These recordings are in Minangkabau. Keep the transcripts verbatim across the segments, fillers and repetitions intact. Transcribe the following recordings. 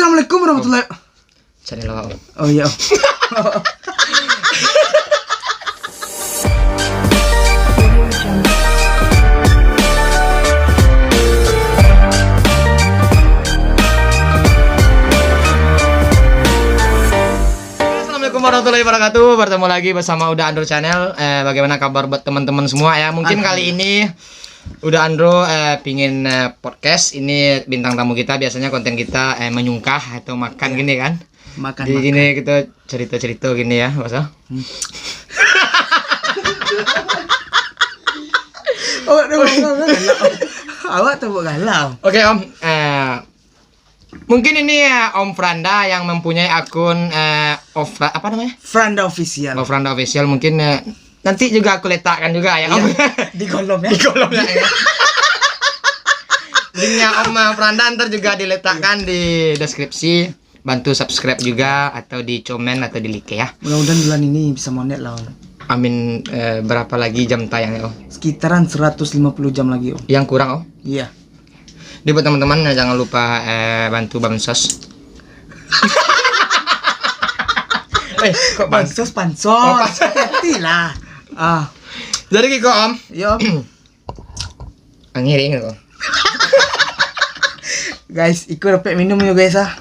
Assalamualaikum warahmatullahi. Channel awak. Oh iya. Assalamualaikum warahmatullahi wabarakatuh. Bertemu lagi bersama Uda Andro Channel. Eh, bagaimana kabar buat teman-teman semua ya? Mungkin kali ini Uda Andro, eh, pingin, eh, podcast. Ini bintang tamu kita. Biasanya konten kita, eh, menyungkah atau makan gini kan. Makan, Di makan. Gini kita cerita-cerita gini ya, Mas. Hmm. Awak dah buat galak. Awak tu buat galak. Oke, Om. Eh, mungkin ini ya, Om Franda yang mempunyai akun, eh, Ofra-, apa namanya? Franda Official. Oh, Franda Official. Mungkin, eh, nanti juga aku letakkan juga ya, Om. Iya, di kolom ya. Di kolom ya. Linknya Om, eh, Franda ntar juga diletakkan di deskripsi. Bantu subscribe juga atau di komen atau di like ya. Mudah-mudahan bulan ini bisa monet lah, Om. Amin. Eh, berapa lagi jam tayangnya, Om? Sekitaran seratus lima puluh jam lagi, Om. Yang kurang, Om? Iya. Jadi buat teman-teman, eh, jangan lupa, eh, bantu bansos. Eh, kok bans- Bansos, pansos. Oh, pansos. Hati-hati lah. Ah. Jadi kiko, Om. Iya, Om. Angin ring tu. Guys, iko dapek minum yo, guys, ah.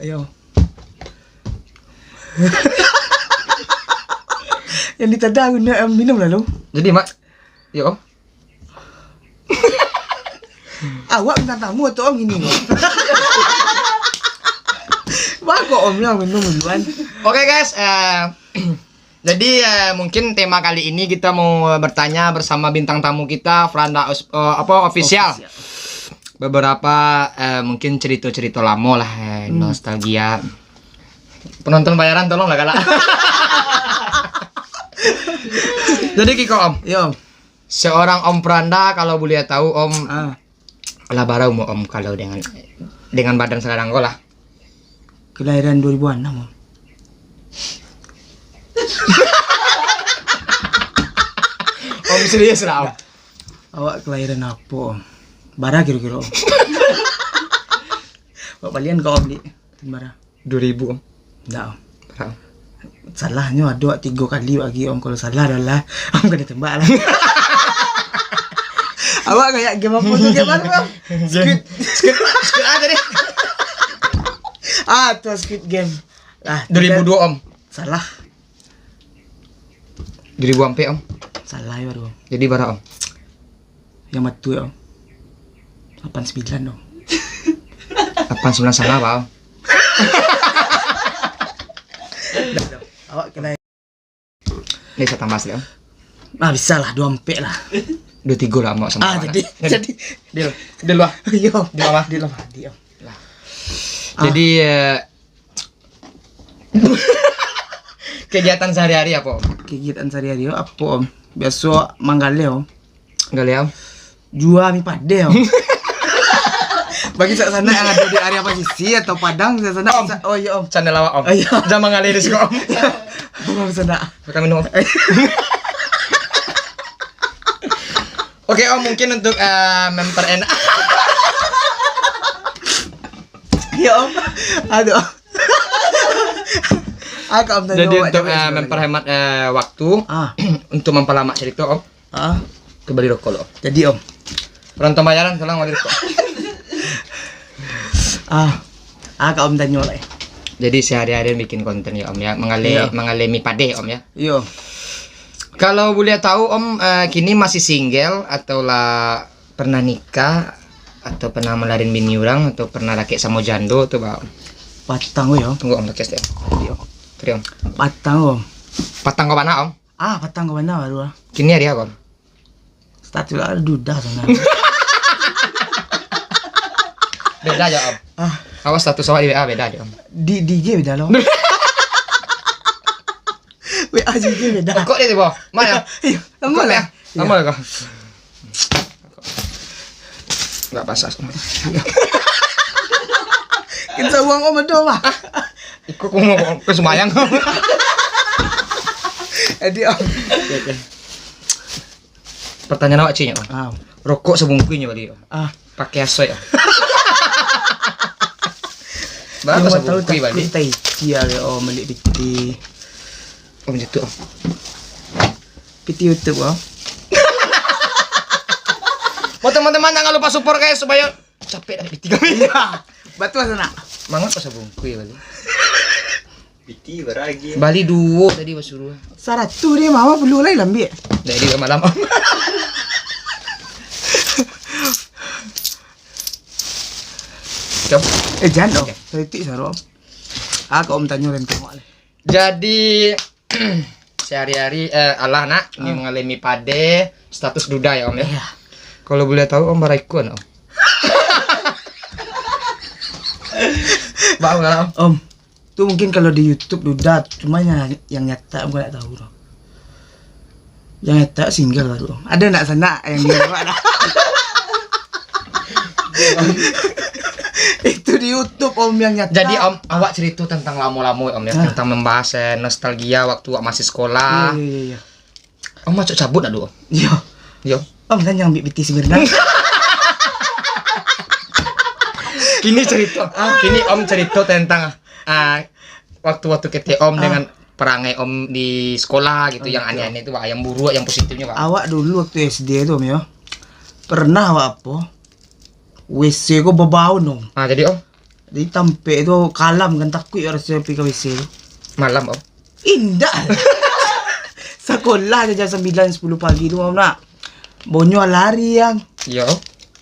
Ayo. Yang ditanda guna, em, minum lalu. Jadi, Mak, yo. Awak bintang tamu atau Om gini, Om? Bako Om yang minum duluan. Oke, guys, eh, jadi, eh, mungkin tema kali ini kita mau bertanya bersama bintang tamu kita, Franda Os-, eh, apa, Official. Official. Beberapa, eh, mungkin cerita-cerita lama lah, eh, Hmm. nostalgia. Penonton bayaran tolonglah galak. Jadi kiko, Om. Yo. Seorang Om Franda, kalau boleh tahu, Om, Ah. lah bara umur Om kalau dengan, dengan badan sakarang ko lah. Kelahiran dua ribu enam, Om. Om, serius lah, Om. Awak kelahiran apo, Om? Bara kiro-kiro, Om? Awak balian ka Om, di. Bara? Dua ribu, Om. Ndak, Om. Bara, Om? Salahnyo ado tigo kali lagi, Om. Kalau salah adalah Om kena tembak lah. Awak kayak game apa tu, game apa, Om? Game. Squid. Squid. Squid apa tadi? Ah, tu Squid Game. Ah, dua ribu dua, Om. Salah. Dua ribu ampek, Om. Salah yo, Om. Jadi bara, Om? Yang batua, Om. Lapan sembilan, Om. Lapan sembilan salah, Pak, Om. Dah, dah. Awak kena. Ni bisa tambah sekali, Om. Ah, bisa lah, dua ampek lah. Dua tigo lah, Om, sama. Ah, jadi, jadi. Deal. Deal lah. Yo. Deal lah. Deal lah, deal. Lah. Ah. Jadi, eh, kegiatan sehari-hari apa, Om? Kegiatan sehari-hari apo, Om? Biaso manggaleh, Om. Galeh, Om. Jua mi padeh, Om. Bagi sanak-sanak yang ado di area pasisia atau Padang, sanak-sanak Om. Bisa, oh iya, Om. Channel awak, Om. Oh, iya. Jangan manggaleh di siko, Om. Om, sanak. Kami minum, Om. Oke, Om, mungkin untuk, eh, memperenak. Ya, Om. Aduh. Ah, Kak Om, tanya. Jadi awak untuk, jawab eh, sebenarnya. Memperhemat, eh, waktu, Ah. Untuk memperlama cerita, Om. Ah. Kembali rokok lo. Jadi, Om. Penonton bayaran, tolong bagi rokok. Ah. Ah, Kak Om tanyo lah, eh. Jadi sehari-hari bikin konten ya, Om, ya. Manggaleh, Iya. Manggaleh mi padeh, Om, ya. Iyo. Kalau boleh tahu, Om, eh, kini masih single atau lah pernah nikah atau pernah malarin bini urang atau pernah rakek samo jando tu, Bang? Patang ko yo. Tunggu, Om, rakek, Om. Tadi, Om. Tadi, Om. Patang ko, Om. Patang ko bana, Om? Ah, patang ko bana baru lah. Kini hari apa, Om? Status lah duda sana. Beda aja, Om. Ah. Awas, status awak di W A beda aja, Om. Di, di I G beda lo. W A I G beda. Kok dia tiba? Mana? Iya, lama lah. Lama lah kau. Enggak basah. Kita uang Om ada lah. Ikut aku mau ke Semayang. Jadi, Om. Oke, oke. Pertanyaan awak, Cik, Om. Ah. Rokok sabungkuih nyo bali. Ah. Pakai asoik. Bara sabungkuih bali? Tahu, tapi tai cia le, oh, bali piti. Oh, macam tu, oh. Piti YouTube, oh. Buat teman-teman, jangan lupa support, guys, supaya capek dari piti kami. Iya. Batua sanak. Mangat pasal bungkui bali. Piti baragi. Bali duo tadi basuruah. Saratuih dia mama perlu lai lambik. Jadi malam. Kau? Eh, jangan dong. Oke. Kritik saro. Ah, kau om tanyo renteng wak le. Jadi, sehari-hari, eh, alah nak, ni mengalami pade, status duda ya, Om, ya? Iya. Kalau boleh tahu, Om, bara ikun, Om? Bang, Om. Om, tu mungkin kalau di YouTube duda, cuma yang, yang nyata Om nggak tahu, Om. Yang nyata single baru, Om. Ada nak sanak yang dia buat? Itu di YouTube, Om, yang nyata. Jadi, Om, awak cerita tentang lamo-lamo, Om, ya, tentang membahas, eh, nostalgia waktu awak masih sekolah. Iya, iya, iya. Om, masuk cabut nak dulu, Om? Iya. Iya. Om, kan yang ambil piti Smirna. Kini cerita, kini Om cerita tentang, ah, waktu-waktu kecil Om dengan perangai Om di sekolah gitu, yang aneh-aneh tu, Pak, yang buruk, yang positifnya, Pak. Awak dulu waktu S D tu, Om, ya, pernah awak apa? W C ko babaun, Om. Ah, jadi, Om? Jadi, tampek tu kalam kan, takuik awak raso pai ka W C tu. Malam, Om? Indak. Sekolah je jam sembilan, sepuluh pagi tu, Om, nak. Bonyo lari, yang. Iya.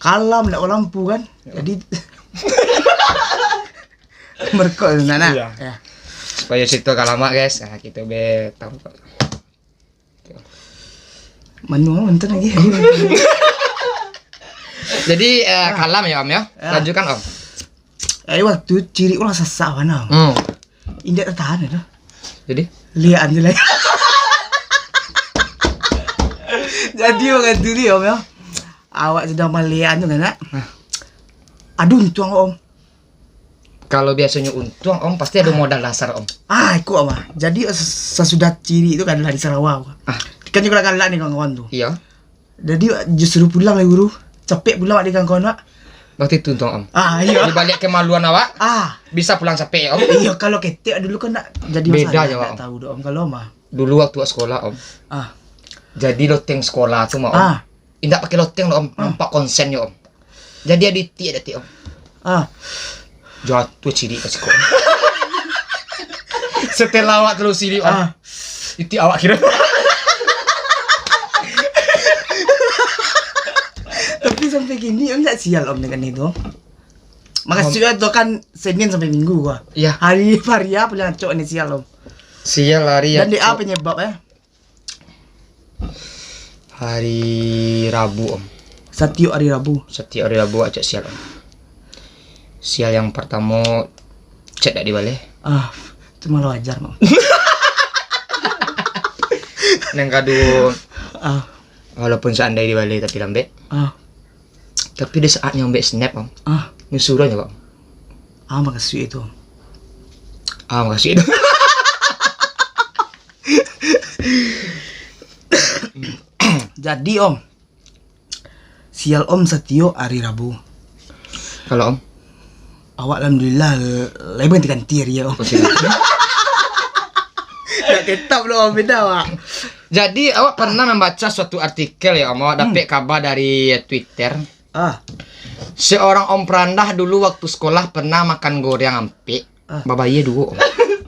Kalam, ndak lampu kan. Iya. Jadi, merekod tu, nak, nak. Iya. Ya. Supaya cerita ka lama, guys. Nah, kita be tahu. Manu, mantan lagi. Jadi, eh, kalam ya, Om, ya? Ya. Lanjutkan, Om. Eh, waktu cirik urang sasak bana. Hmm. Indak tatahan tu. Jadi? Liakan tu lah. Jadi, waktu tu ni, Om, ya. Awak sadang maliakan tu kan, nak? Hah. Aduh, untuang, Om. Kalau biasonyo untuang, Om, pasti ado modal dasar, Om. Ah, iko, Om. Jadi, sasudah cirik tu kan lah di Sarawak. Ah. Kan juo galak-galak ni kawan-kawan tu. Iya. Jadi, justru pulang lai guru. Capek pulang di kawan-kawan, Pak. Berarti itu untuang, Om. Ah, iya. Di baliak kemaluan awak, ah, bisa pulang capek, Om. Iya, kalau ketek dulu kan nak jadi masalah, beda je, Om. Nak tahu doh, Om, kalau mah. Dulu waktu sekolah, Om. Ah. Jadi loteng sekolah tu mah, Om. Ah. Indak pakai loteng doh, Om. Ah. Nampak konsen nyo, Om. Jadi ado itiak dak, Om. Ah. Jatuah cirik ka siko. Setelah awak talusi, Om. Ah. Itiak awak kiro. Tapi sampai kini, Om, ndak sial, Om, dengan itu. Makasuiknyo tu kan Senin sampai Minggu ko. Iya. Hari, hari apo yang acok ni sial, Om? Sial hari. Dan di apo penyebab, eh? Hari Rabu, Om. Satiok hari Rabu. Satiok hari Rabu acok sial, Om. Sial yang partamo, chat dak dibaleh. Ah, itu malah wajar, Om. Yang kaduo, ah, walaupun seandai dibaleh tapi lambek. Ah. Tapi di saat nyo ambek snap, Om. Ah. Nyo suruah nyo, Om. Ah, makasuik itu, Om. Ah, makasuik itu. Jadi, Om, sial Om satiok hari Rabu. Kalau Om? Awak alhamdulillah, lai baganti-ganti hari, Om. Oh, siap. Ndak tetap lo, Om, beda, Wak. Jadi, awak pernah membaca suatu artikel ya, Om, awak dapek kaba dari Twitter. Ah. Seorang Om Prandah dulu waktu sekolah pernah makan goreng ampek. Ah. Babayia duo, Om.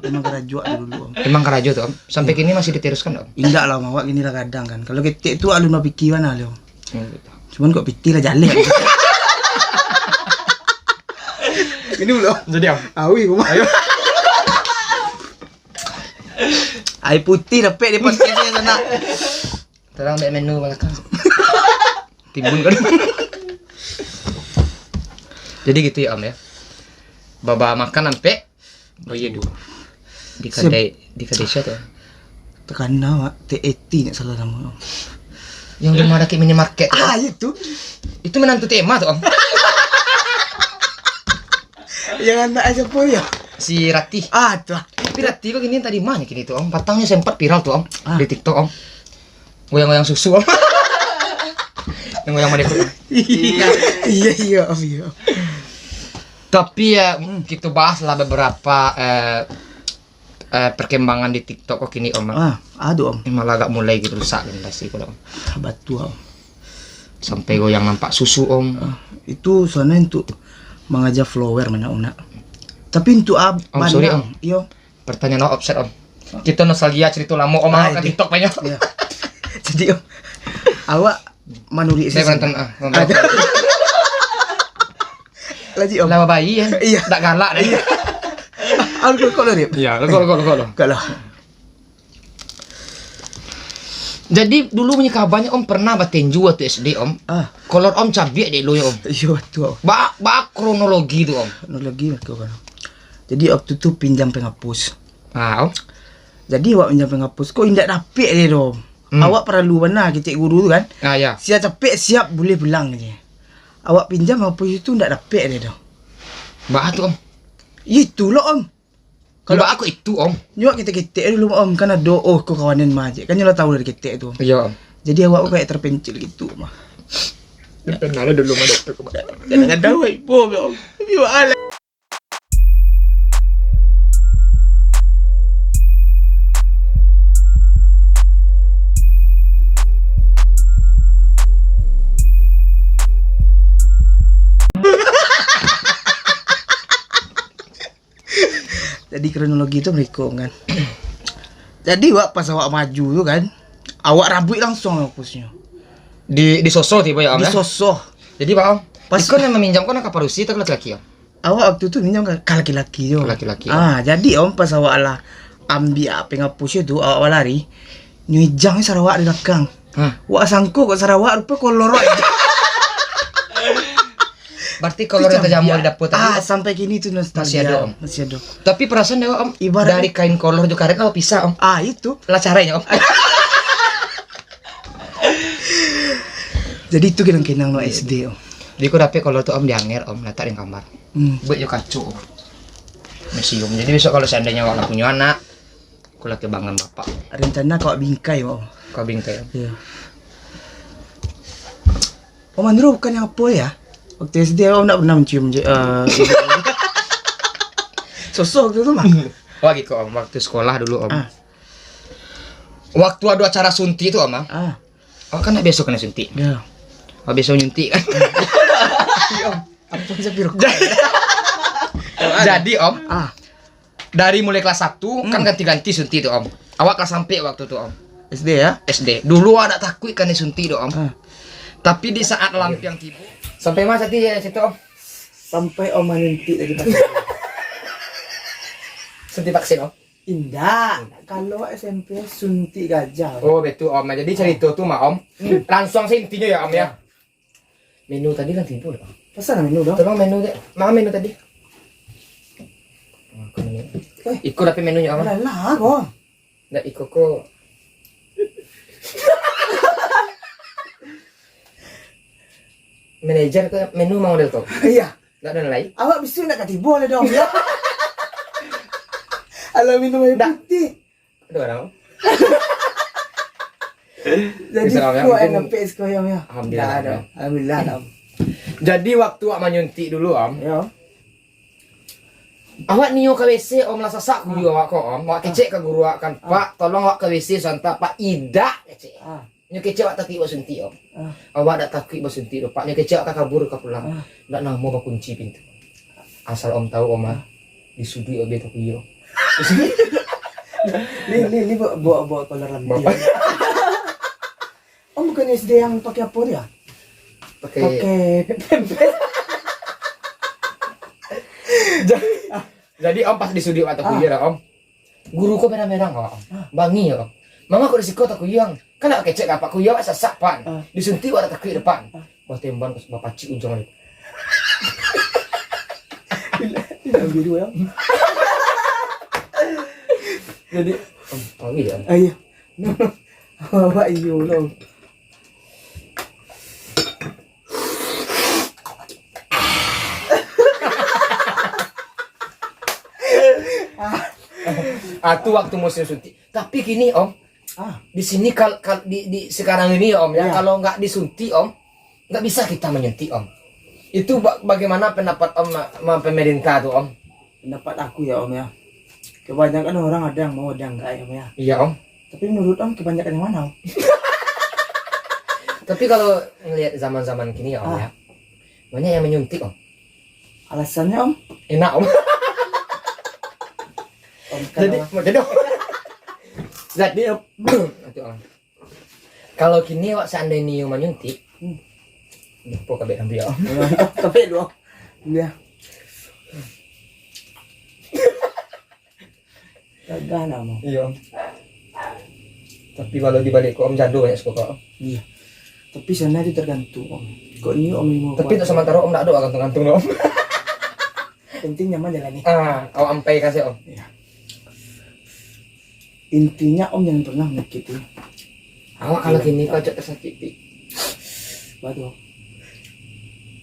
Emang karajo tu dulu, Om. Emang karajo tu, Om. Sampai kini masih diteruskan, Om? Indak lah, Om. Awak kini lah gadang kan. Kalau ketek tu alun bapikia bana, Om. Hmm, betul. Cuman kok pitih lah jaleh. Ini belum. Jadi, Om. Awi, Om. Ayo. Air putih dapek di podcast ni, sanak. Tolong ambil menu belakang. Timbun kan. Jadi gitu ya, Om, ya. Baba makan ampek. Oh iya, duh. Di kedai, di kedai siapa? Takana, Wak. T A T, nak salah nama, Om. Yang rumah dekat minimarket tu, Om. Ah, itu. Itu menantu Tema tu, Om. Yang anak siapa ya? Si Ratih. Ah, tu lah. Tapi Ratih kok kini tadi mana kini tu, Om? Patangnyo sempat viral tu, Om. Ah. Di TikTok, Om. Goyang-goyang susu, Om. Tunggu yang mana itu? Iya, iya, Om, iya. Tapi ya, hmm, kita bahas lah beberapa, eh, eh, perkembangan di TikTok kok kini, Om. Ah, aduh, Om. Malah agak mulai gitu rusak generasi ko, Om. Batua, Om. Sampai goyang nampak susu, Om. Ah, itu soalnya untuk mengajar follower banyak, Om, nak. Tapi untuk ab-, Om, sorry, Om. Iyo. Pertanyaan awak offset, Om. Kita nostalgia cerita lama, Om, ah, kan TikTok banyak. Iya. Jadi, Om, awak manurik. Saya berantem, ah, Om. Ada. Lagi, Om. Lah bayi, ya. Iya. Tak galak, deh. Iya. Ah, kok, kok lo, Rip? Iya, lo, kok, lo, kok, lo, kok, lo. Kok lo. Jadi, dulu punya kabarnya, Om, pernah batinju waktu S D, Om. Ah. Kolor Om cabiak dek lo, ya, Om. Iya, betul, Om. Ba, ba kronologi tu, Om. Kronologi, betul, Om. Jadi, waktu tu pinjam penghapus. Ah, Om. Jadi, awak pinjam penghapus, kok indak dapek deh, Om. Hmm. Awak paralu bana kecek guru tu, kan? Ah, ya. Sia capek, siap, boleh pulang, je. Awak pinjam penghapus itu indak dapek deh, doh. Baa tu, Om? Itulah, Om. Kalau ba aku itu, Om. Nyo ketek-ketek dulu, Om. Kan ado, oh, ko kawanan mah, je. Kan nyo lah tahu dari ketek tu, Om. Iya, Om. Jadi, awak ko kayak terpencil gitu, mah. Kenal dulu mah, dokter, Om. Kadang-kadang, wai, Om. Tapi, wah, alah. Jadi, kronologi tu berikut, kan. Jadi, wak, pas awak maju tu, kan, awak rabuik langsung fokusnyo. Di, disosoh tibo ya, Om, ya? Disosoh. Jadi, Pak, Om, pas iko nan maminjam ko nan ka padusi atau laki-laki, Om? Awak waktu tu minjam ka, ka laki-laki tu. Ka laki-laki, ah, jadi, Om, pas awak lah ambiak penghapus tu, awak balari, nyo ijang sarawak di balakang. Hah? Wak sangko kok sarawak, rupo kolor wak. Berarti kolor yang terjamur di dapur tadi, ah, sampai kini tu nostalgia. Masih ada, Om? Masih ada. Tapi perasaan dewa, Om, ibaratnya dari kain kolor jo karet lah pisah, Om. Ah, itu. Lah caranya, Om. Jadi itu kenang-kenang lo S D, Om. Jadi ko dapek kolor tu, Om, di anger, Om, latak di kamar. Hmm. Buek jo kaco, Om. Museum. Jadi besok kalau seandainya awak lah punyo anak, ko lah kebanggaan bapak. Rencana kau bingkai, Om. Kau bingkai, Om. Iya. Om Andro bukan yang apa ya? Waktu S D Om ndak pernah mencium je, eh, sosok waktu tu mah. Wah, giko, Om, waktu sekolah dulu, Om. Ah. Waktu ada acara suntik tu, Om, ah. Ah. Awak kan ndak biaso kanai suntik. Ya. Awak biaso nyuntik, kan? Iya, Om. Ampun, saya piruk. Jadi, Om, ah, dari mulai kelas satu, hmm, kan ganti-ganti suntik tu, Om. Awak kelas ampek waktu tu, Om. S D ya? S D. Dulu awak ndak takuik kanai suntik tu, Om. Ah. Tapi di saat lampiang tibo. Sampai ma tadi, ya, situ, Om? Sampai Om manyuntik tadi, Pak. Suntik vaksin, Om? Indak. Kalau S M P suntik gajah. Oh, betul, Om. Jadi, cerita tu mah, Om. Hmm. Langsung saja intinya ya, Om, ya. Ya. Menu tadi lah tibo, Om. Pesan menu dong. Tolong menu, Dek. Ma menu tadi? Oh, iko menu. Eh. Iko dapek menunya, Om. Alah, lah, ko. Ndak, iko ko. Manajer ko menu mang model tu. Iya. Ndak ado lai. Awak bisuak ndak ka tibo lai dong, ya. Alah, minum air putih. Ada orang. Jadi, bisa, Om, ya, kuat mungkin. Yang dapek sekolah, ya. Alhamdulillah, ndak ada. Ya. Alhamdulillah, Om. Jadi, waktu awak manyuntik dulu, Om. Ya. Awak nio ka W C, Om, lah sasak kuyuah awak ko, Om. Awak kecek ka guru awak kan, ah, "Pak, tolong awak ka W C santa, Pak." "Indak," kecek. Ah. Nyo kecek awak takuik basuntik, Om. Ah. Awak dak takuik basuntik doh, Pak. Nyo kecek awak ka kabur, ka pulang. Ah. Dak namuah bakunci pintu. Asal Om tahu, Om, ah, ah, di suduik awak biar takuyuah. Ni, ni, ni bawa, bawa, bawa kolor lambia. Bawa. Om bukan S D yang pakai apa dia? Pakai, pakai pampers. Ja-, jadi, Om, pas di suduik awak takuyuah, ah, Om. Guru ko merang-merang awak, Om. Ah. Bangi, Om. "Manga ko di siko takuyuah, Ang? Kan awak kecek ka Pak, kuyuah awak sasak, Pak. Ah. Disuntik awak dak takuik doh, Pak." Ah. Bah temban, bapacik ujung dia. Ini, ini biru, ya. Jadi, Om, Om, iya. Ah, iya. Awak iyo lo. Ah, tu waktu musim suntik. Tapi kini, Om, ah, di sini kal-, kal-, di, di sekarang ini, Om, ya, ya, kalau nggak disuntik, Om, Nggak bisa kita menyuntik, Om. Itu ba-, bagaimana pendapat Om ma-, ma-, pemerintah tu, Om? Pendapat aku ya, Om, ya. Kebanyakan orang ada yang mau, ada yang enggak ya, Om, ya. Iya, Om. Tapi menurut Om, kebanyakan yang mana, Om? Tapi kalau ngelihat zaman-zaman kini ya, Om, ah, ya, banyak yang menyuntik, Om. Alasannya, Om? Enak, Om. Om, jadi, kalau jadi, Om. Jadi, Om. Itu, Om. Kalau kini awak seandainya manyuntik, hmm, lupo kabek ambiak. Kabek dulu. Iya. Gagah lah, Om. Iya. Tapi kalau dibalik kok, Om, jando banyak suko kok. Iya. Tapi sana itu tergantung, Om. Kok ni, Om, lima. Tapi untuk sementara, Om, ndak ada gantung-gantung, Om. Penting nyaman jalani. Ah, awak ampai kasih, Om. Iya. Intinya, Om jangan pernah menyakiti. Awak kalau kini kau cak tersakiti. Waduh.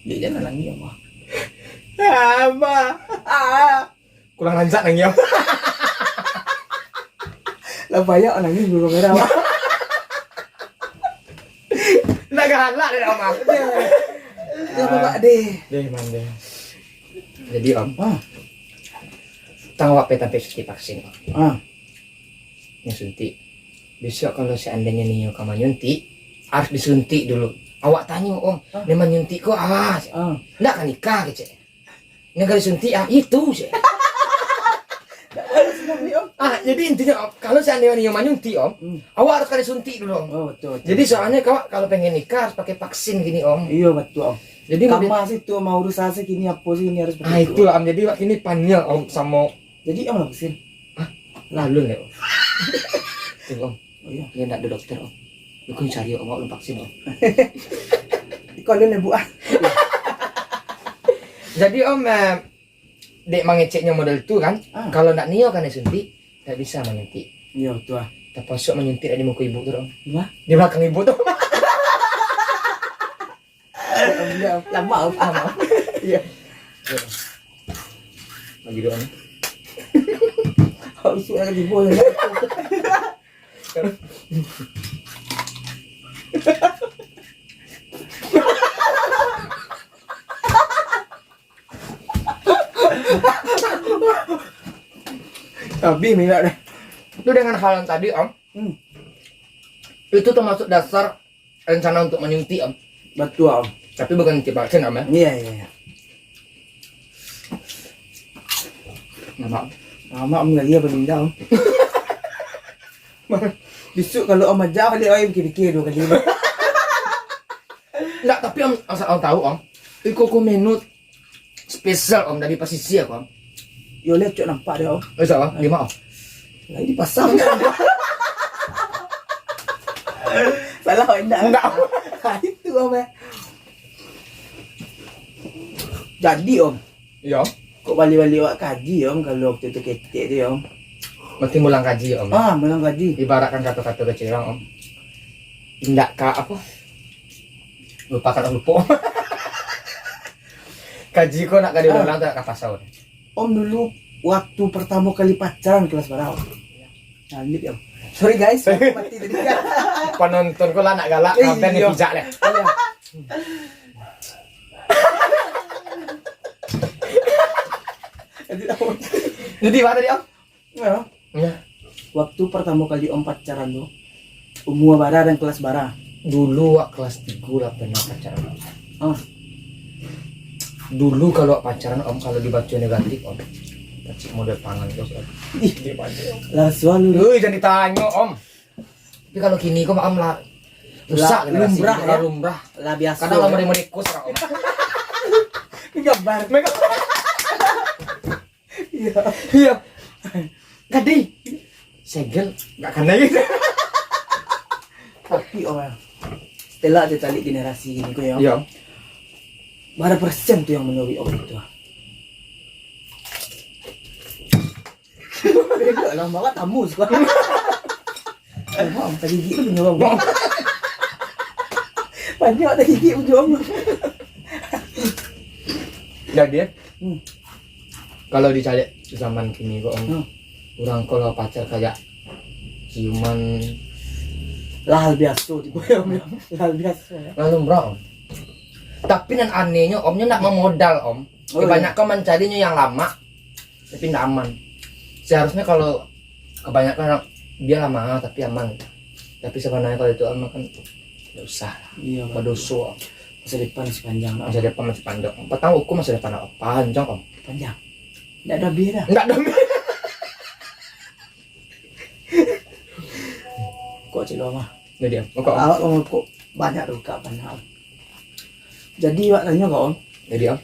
Dia jangan nangis, Om. Apa? Ah. Kurang rancak nangis, Om. Lah banyak nangis dulu merah, Om. Nak galak deh, Om. Dia apa, Pak, deh? Deh, man, deh. Jadi, Om, ah, tang awak pe tampek suntik vaksin, Om. Ah. Nyo suntik. Besok kalau seandainya nio ka manyuntik, harus disuntik dulu. Awak tanyo, Om, ah, nio manyuntik ko, ah, ah, ndak ka nikah, kecek. Nio ka disuntik, ah, itu, cek. Ndak boleh suntik, Om. Ah, jadi intinya, Om, kalau seandainya nio manyuntik, Om, hmm, awak harus ka disuntik dulu, Om. Oh, betul, betul. Jadi soalnya kau kalau pengen nikah harus pakai vaksin kini, Om. Iya, betul, Om. Jadi, kama situ, mau urus asa kini, apa sih ini harus pakai itu, Om. Ah, itulah, Om. Jadi, awak kini panjang, Om, sama. Jadi, Om lah vaksin? Hah? Lalu, Om. Tunggu, Om. Oh, iya. Dia ndak ada dokter, Om. Bukan cari, Om, awak belum vaksin, Om. Iko alun, Bu, ah. Jadi, Om, eh, dek mangeceknya model tu kan, ah, kalau ndak nio kan suntik, ndak bisa manyuntik. Iya, betul, ah. Terpaksa manyuntik di muka ibu tu, Om. Wah. Di belakang ibu tu. Lama, Om. Lama. Iya. Lagi doa ni. Kok isu lagi timbul. Habis minyak deh. Itu dengan hal yang tadi, Om. Hmm. Itu termasuk dasar rencana untuk manyuntik, Om. Betul, Om. Tapi bukan tiap vaksin, Om, ya? Iya, iya, iya. Nama? Nama Om lagi apa denda, Om? Besok kalau Om aja balik, Om pikir-pikir dua kali. Enggak, tapi Om, asal Om tahu, Om. Iko ko menu spesial, Om, dari pasisia ko, Om. Yo, lihat, cok, nampak dia, Om. Eh, salah, di mana, Om? Lagi dipasang. Salah, Om, indak. Indak. Itu, Om, eh. Jadi, Om. Iya. Kok bali-bali awak kaji, Om, kalau waktu itu ketek tu, Om? Berarti mulang kaji, Om. Ah, mulang kaji. Ibaratkan kata-kata kecil, Om. Indak ka, apa? Lupa kata lupa. Kaji ko nak kali ulang tu nak ka pasau. Om dulu waktu pertama kali pacaran kelas bara, Om? Nah, ini dia, Om. Sorry guys, aku mati tadi. Penonton ko lah nak galak, eh, kabeh ni iyo. Pijak deh. Iya. Jadi, Om. Jadi, apa tadi, Om? Ya. Ya. Waktu pertama kali Om pacaran tu, umur bara dan kelas bara? Dulu wak kelas tiga lah pernah pacaran. Ah. Dulu kalau wak pacaran, Om, kalau dibaco negatif, Om, pacik model tangan tu, Om. Ih, dia baca, Om. Lah, selalu. Ui, jangan ditanyo, Om. Tapi kalau kini ko, Om, lah, lah rusak generasi lumrah, gitu, ya? Lah lumrah. Lah biasa, kadang lah ya? Model-model kus, Om. Ini gambar. Mereka Iya. Iya. Tadi segel nggak kena gitu. Tapi orang setelah ditarik generasi gini ko ya. Iya. Bara persen tu yang menurut orang itu? Beda lah, malah tamu suka. Wah, tagigik tu punya orang. Banyak tagigik punya orang. Jadi, hmm, kalau dicaliak zaman kini ko, Om, hmm, urang kalau pacar kayak ciuman. Lah, hal biasa di gue, Om, ya. Lah, hal biasa, ya. Lalu, bro. Tapi nan anehnyo, Om, nyo ndak mamodal, Om. Oh, iya. Kebanyakan mancarinyo yang lamak, tapi ndak aman. Seharusnya kalau kebanyakan orang, dia lama, tapi aman. Tapi sebenarnya kalau itu aman kan, ndak usah. Iya, Pak. Badoso. Masa depan masih panjang, Pak. Masa depan masih panjang. Patang hukum masa depan, Pak. Panjang, Om. Panjang. Ndak ada habis dah. Ndak ada habis. Kok cilo mah? Jadi, Om. Kok, Om? Awak mangokok banyak tu, Kak, banyak. Jadi, awak tanyo, Kak, Om. Jadi, Om.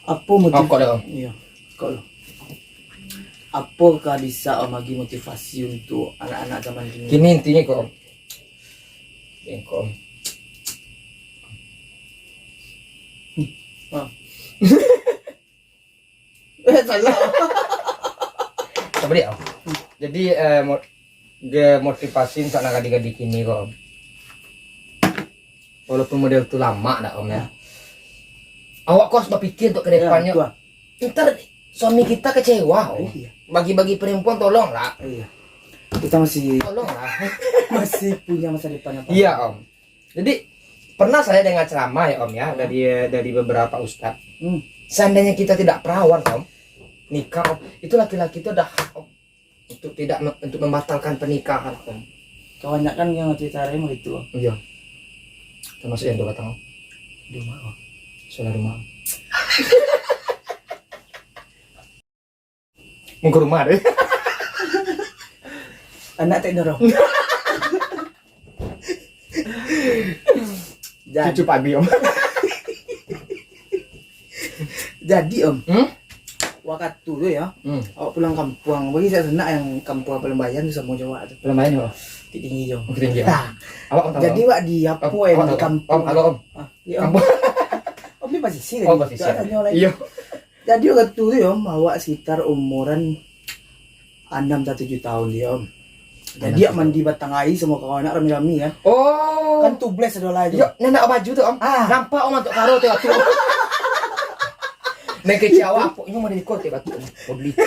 Apo motiv-, Rokok dah, Om. Iya. Kok lo? Apokah bisa Om agi motivasi untuk anak-anak zaman kini? Kini intinyo ko, Om. Intinyo ko, Om. Hmm. Ah. Eh, salah. Apa dia, Om? Jadi, eh, mo-, ge-, motivasi untuk anak gadih-gadih kini ko, Om. Walaupun model tu lamak dak, Om, ya. Ya. Awak ko harus bapikir untuk ke depannyo. Ya, betul. Ntar suami kita kecewa, Om. Iya. Bagi-bagi perempuan tolonglah. Iya. Kita masih Tolonglah. Masih punya masa depan yang panjang. Iya, Om. Jadi, pernah saya dengar ceramah ya, Om, ya, dari, dari beberapa ustaz. Hmm. Seandainya kita tidak perawan, Om, nikah, Om, itu laki-laki itu ada hak, Om, untuk tidak me-, untuk membatalkan pernikahan, Om. Kebanyakan yang cerita hari begitu, Om. Iya. Termasuk yang dua batang, Om. Dua rumah, Om. Salah rumah, Om. Mungkin rumah deh. Anak tak dorong. Jadi, Cucu Pak Abi, Om. Jadi, Om. Hmm? Wakatu tu ya, Hmm. awak pulang kampuang. Bagi sia sanak yang kampuang Palambayan tu samo jo awak tu. Palambayan, Om. Bukittinggi jo. Bukittinggi, Om. Nah, Awak, Om, tahu, jadi, Om. Wak, di apo Om, yang awak di tahu, Om. Kampuang? Om, halo, Om. Ah, ya, Om. Kampuang. Om ni pasisia Oh, tadi. Pasisia. Tak tanyo lagi. Iya. Jadi wakatu tu, Om, awak sekitar umuran anam atau tujuh tahun dia, Om. Jadi, Anam awak mandi batang aia samo kawan awak rami-rami, kan. Oh. Kan tubeless ado lah tu. Yo, nan nak baju tu, Om. Ah. Nampak, Om, antok karo tu, tu. Nan kecek awak, pokoknyo mandi liko tu, batu. Mau beli liko.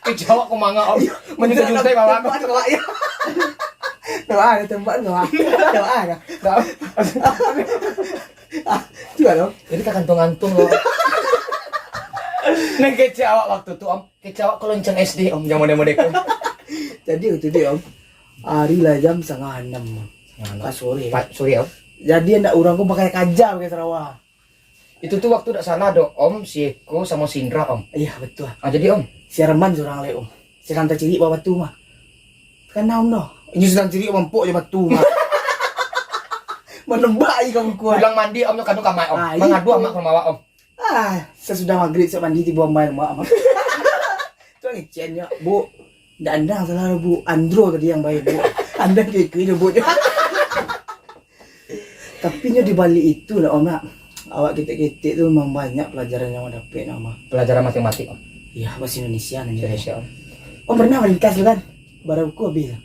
Kecek awak ko manga, Om. Iyo. Mandi juntai bawah, Om. Tempat awak, ya. Doa, ada tempat doa. Doa, ada. Doa. Ah, tu lah, Om. Jadi, tagantung-gantung, Om. Nan kecek awak waktu tu, Om. Kecek awak ko lonceng S D, Om, yang mode-mode ko. Jadi, waktu tu, Om, hari lah jam satangah anam, Om. Satangah anam. Pas sore. Pas sore, Om. Jadi, ndak urang ko pakai kaja, pakai sarawa. Itu tu waktu ndak salah do, Om, si Eko samo si Indra, Om. Iya, betul. Ah, jadi, Om. Si Arman surang lai, Om. Surang tacirik bawah batu mah. Kana, Om, doh. Inyo surang cirik mampok jo batu mah. Manembak ai kawan-kawan. Pulang mandi, Om, nyo kado kamar, Om. Ah, Mangadu itu. Amak ka rumah awak, Om. Ah, sasudah magrib, siap mandi, tibo amai rumah, Om. Tu ngeceknyo, Bu. Ndak andang salah, Bu. Andro tadi yang baik, Bu. Andang keke nyo, Bu. Tapi nyo di balik itu lah, Om, nak. Awak ketek-ketek tu memang banyak pelajaran yang awak dapek, nak, Om. Pelajaran matematik, Om. Iya, bahasa Indonesia namanya. Indonesia, Om. Om pernah meringkas tu kan? Bara buku habis.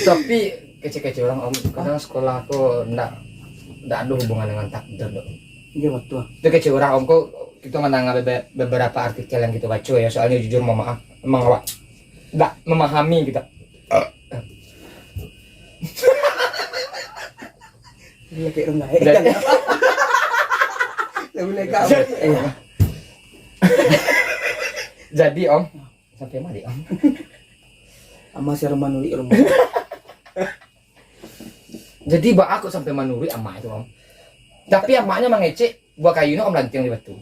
Tapi kecek-kecek urang, Om, kadang sekolah ko ndak, ndak ado hubungan dengan takdir, dok. Iya, betul. Itu kecek urang, Om, ko kito mandanga bebe-, beberapa artikel yang kito baco ya, soalnyo jujur mohon maaf, memang awak ndak memahami kito. Ini kayak rendah, eh. Jadi Lagu leka. Iya. Jadi, Om, sampai ma, Om? Ama si Arman nulik rumah. Jadi, baa kok sampai manuruik amak tu, Om? Tapi amaknyo mangecek buah kayu ni, Om, lantiang di batu.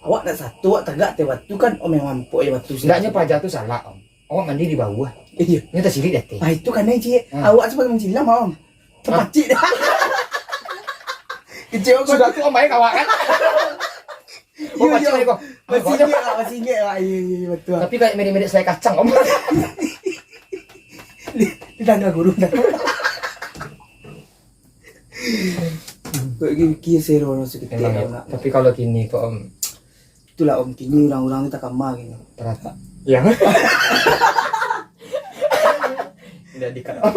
Awak nak satu, awak tagak ateh batu kan, Om, yang mampok di batu. Hendaknyo paja tu salah, Om. Awak mandi di bawah. Iya. Nyo tasilik di ateh. Ah, itu kan, Cik. Hmm. Awak sebagai mencilam, Om. Terpacik dah. Kecil kau. Sudah tu, Om, baik awak kan? Oh, iyo, pacik iyo. Ni kau. Masih ingat lah, masih ingat lah. Iya, iya, iya, betul. Tapi kayak mirip-mirip selai kacang, Om. Di, di tangga guru dah. Kau lagi mikir sero, no, seketika. Memang, ya. Nak. Tapi kalau kini kok, Om. Itulah, Om, kini urang-urang ni takama kini. Ternyata. Ya. Jadi, Om.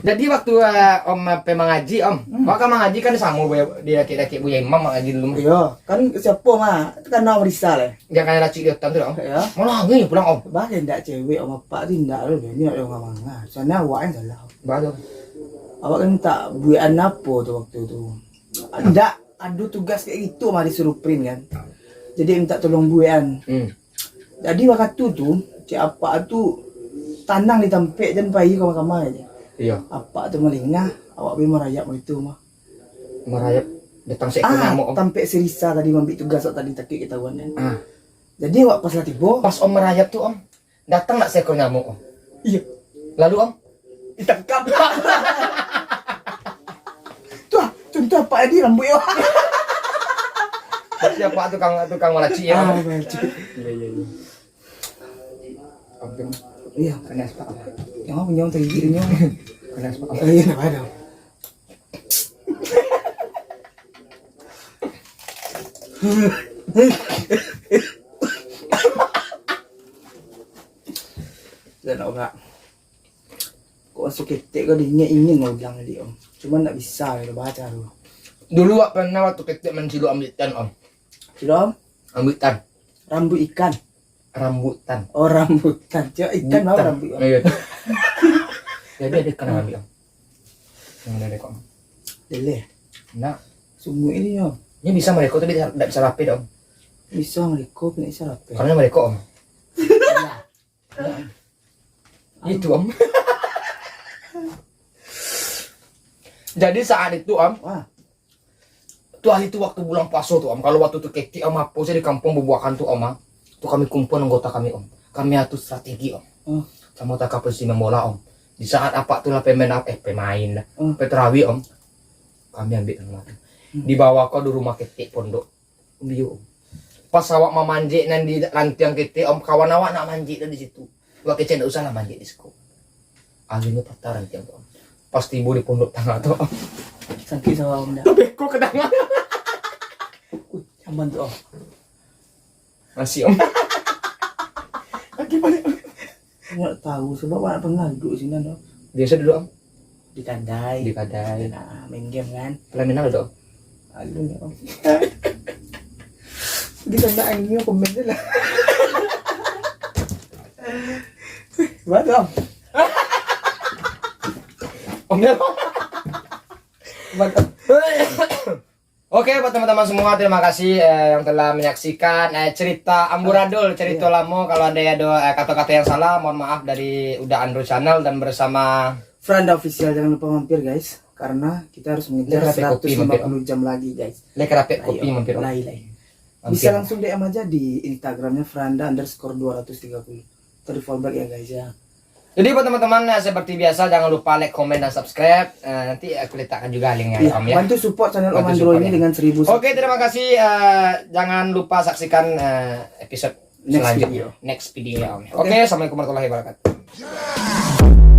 Jadi, waktu, eh, Om, eh, pai mangaji, Om. Hmm. Awak kan mangaji kan samo, Bu, di dakek-dakek Buya Imam mangaji dulu. Iyo, kan siapo mah? Itu kan Om Rizal, eh. Jan kanai racik di otak tu, Om. Iyo. Malah angin pulang, Om. Bah, indak cewek, Om, apak tu indak lo, banyak lo urang manga. Soalnyo awak yang salah, Om. Bah, tu. Awak kan tak buekan apo tu waktu tu. Ndak ado tugas kayak gitu mah disuruh print kan. Jadi minta tolong buekan. Hmm. Jadi waktu tu, cek apak tu tanang di tampek jan pai kama-kama aja. Iya. Apak tu malingah, awak pai marayap itu mah. Marayap datang seekor ah, nyamuk. Tampek si Risa tadi mambiak tugas awak tadi takik ketahuan kan. Ah. Jadi awak pas lah tibo. Pas om marayap tu om, datang nak seekor nyamuk om. Iya. Lalu om? Ditangkap. Tuh, contoh apak tadi rambut yo. Berarti apak tukang tukang malacik ya. Ah, malacik. Iya iya iya. Oke. Iya. Kena sepak. Yang apa punya tadi dia? Kena sepak. Oh, iya, tak ada. Dah nak urak. Kok masuk ketek kau diingat ingin kau ulang tadi om. Cuma nak bisa kalau baca tu. Dulu awak pernah waktu ketek mancilok ambitan om. Cilok om? Ambitan. Rambut ikan. Rambutan. Oh rambutan. Cok ikan mah rambutan. Iya. Jadi ada ikan ambil om. Yang ada kok. Lele. Nah. Sungguh ini yo. Ini bisa mereka tapi tidak bisa rapi dong. Bisa mereka tidak bisa rapi. Karena mereka om. Itu om. Jadi saat itu om, wah. Tu hari tu waktu bulan puaso tu om, kalau waktu tu ketek om apo sajo di kampuang bubuakan tu om, ah. Tu kami kumpul anggota kami om. Kami atur strategi om. Hmm. Samo taka posisi main bola om. Di saat apak tu lah pemain eh pemain lah. Hmm. Petrawi om. Kami ambil tangah tu. Hmm. Dibawa ko di rumah ketek pondok. Om iyo om. Pas awak mamanjek nan di rantiang ketek om, kawan awak nak manjek dah di situ. Wak kecek ndak usah lah manjek di siko. Akhirnyo patah rantiang tu. Pas tibo di pondok tangah tu. Sakik sawa om dah. Tapi ko ka tangah. Uh, aman tu om. Masih om. Lagi balik. Ndak tahu sebab awak pernah duduk sinan tu. Biasa duduk om. Di kadai. Di kadai. Nah, main game kan. Pelaminan duduk. Aduh ya om. Di sana angin komen je lah. Batam. Om ya. Batam. Oke, buat teman-teman semua, terima kasih eh, yang telah menyaksikan eh, cerita amburadul, cerita iya. Lamo. Kalau ada ada eh, kata-kata yang salah, mohon maaf dari Uda Andro Channel dan bersama Franda Official. Jangan lupa mampir guys, karena kita harus mengejar seratus lima puluh jam lagi guys. Lek rapek kopi mampir. Lai lai. Bisa langsung D M aja di Instagramnya Franda underscore dua ratus tiga puluh. Atau di follow back ya guys ya. Jadi buat teman-teman eh, seperti biasa jangan lupa like, comment, dan subscribe. Eh, nanti aku letakkan juga linknya ya, iya, om ya. Bantu support channel Om Andro ini dengan seribu. Oke, terima kasih. Eh, jangan lupa saksikan eh, episode next selanjutnya. Video. Next video ya om. Oke, assalamualaikum warahmatullahi wabarakatuh.